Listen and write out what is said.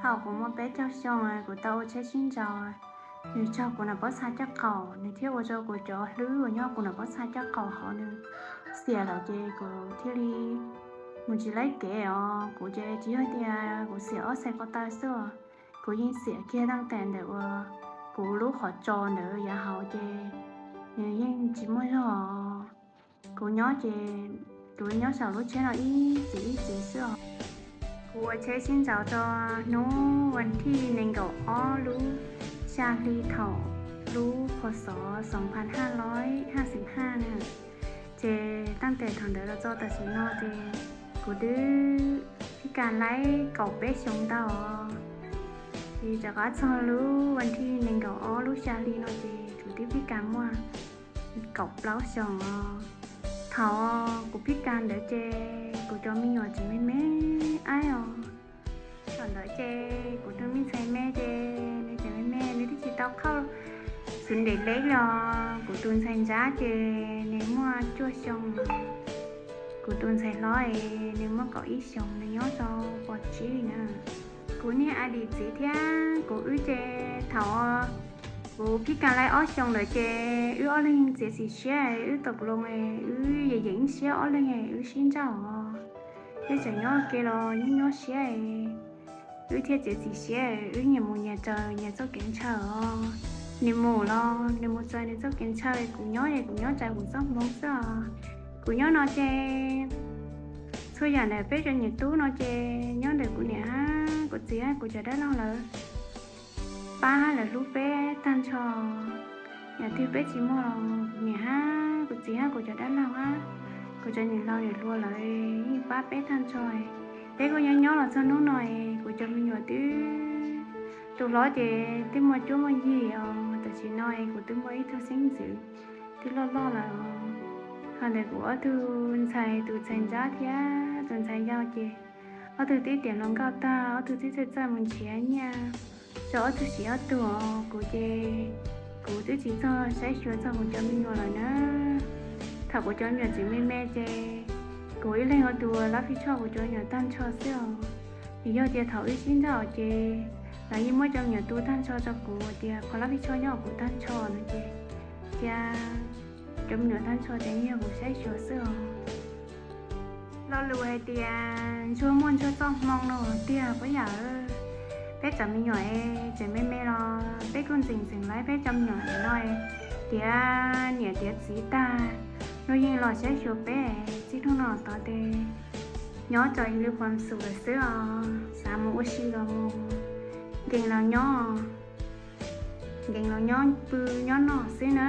Thaum kuv muaj peb caug xyoo, kuv tau ua tsheb sib nraus, nws raug kuv nam pob txha caj qaum, nws thiaj ua rau kuv cov hlwb uas nyob kuv nam pob txha caj qaum hauv nws xiam lawm ces kuv thiaj li mus tsis laib kev os. Kuv ces tsis yog tias kuv xiam ob txhais ko taw xwb os, kuv yeej xiam kiag tau tes ntawm uas kuv lub qhov tsos ntawd yav hauv ces nws yeej tsis muaj zog. Kuv nyob ces kuv nyob saum lub tsheb no ib txwm ib txwm xwb os. Kuv ua tsheb sib nraus rau hnub vas thij nees nkaum ob lub xya hli thaum lub pho xov xoom phav haj loib haj xwm haj na. Ces tau tes thaum ntawd los txog tam sim no ces kuv twb pib kas laib kaum peb xyoos ntau os. Ces rov qab txog lub vas thij nees nkaum ob lub xya hli no ces kuv twb pib kas muaj kaum plaub xyoos os. Thaum kuv pib kas ntawd ces kuv cov me nyuam tseem me me aib os. Thaum ntawd ces kuv tus me ntxhais me ces nws tseem me me, nws twb tsis tau khauj xwb ntev leb los. Kuv tus ntxhais nrab ces nws muaj cuaj xyoo, kuv tus ntxhais hlob es nws muaj kaum ib xyoos, nws nyob rau pos tsib na. Kuv niag a dim txiv thiab kuv wb ces thaum kuv pib kas laib ob xyoos ntawd ces wb ob leeg txiav txim siab, wb tau loo, wb yeem yeem siab ob leeg wb sib nrauj os. Thiab tseem nyob ua ke los nyob nyob siab, wb thiaj txiav txim siab, wb nyias mus nyias raws nyias txoj kev ntshaw os. Nws mus los nws mus raws nws txoj kev ntshaw, kuv nyob es kuv nyob raws kuv txoj hmoov xwb os. Kuv nyob no ces txhua yam ntawm peb cov nyuam tub no ces nyob ntawm kuv niam hab kuv txiv hab kuv cov dab laug lawv pab hab lawv hlub peb tag nrho. Yam twg peb tsis muaj los kuv niam hab kuv txiv hab kuv cov dab laug hab kuv cov niam laus niam hluas lawv yeej pab peb tag nrho. Peb kuj nyob nyob los txog hnub no es kuv cov me nyuam twb, tus hlob ces twb muaj cuab muaj yig os, tam sim no es kuv twb muaj ib tug xeeb ntxwv twb loj loj lawm os. Ho ntawm kuv ob tug ntxhais, tus ntxhais nrab thiab tus ntxhais yau ces ob tug twb tiav hluas nkauj tag, ob tug twb txawj txawj mus nrhiav nyiaj rau ob tug siv ob tug os. Kuv ces kuv twb tsis txog saib xyuas txog kuv cov me nyuam lawm na. Thaum kuv cov me nyuam tseem me me ces kuv ib leeg ua tus lab phij tshoj kuv cov me nyuam tag nrho xwb os. Vim yog tias thaum wb sib nrauj ces lawv yeej muab cov me nyuam tu tag nrho rau kuv tias qhov lab phij tshoj nyob hauv kuv tag nrho no ces cia cov me nyuam tag nrho ces yeej yog kuv saib xyuas xwb os. Lo lus hais tias ntsuag muaj ntsuag txoj hmoo no tiag puas yam. Peb cov me nyuam es tseem me me los peb kuj ntxeem ntxeem laib peb cov me nyuam no tiav niam tiav txiv tag, luag yeej los saib xyuas peb. Txij hnub no tod ces nyob tso ib lub qhuas xum lawm xwb os, xav mus ua si los mus, nkees los nyob, nkees los nyob pw nyob noj xwb na.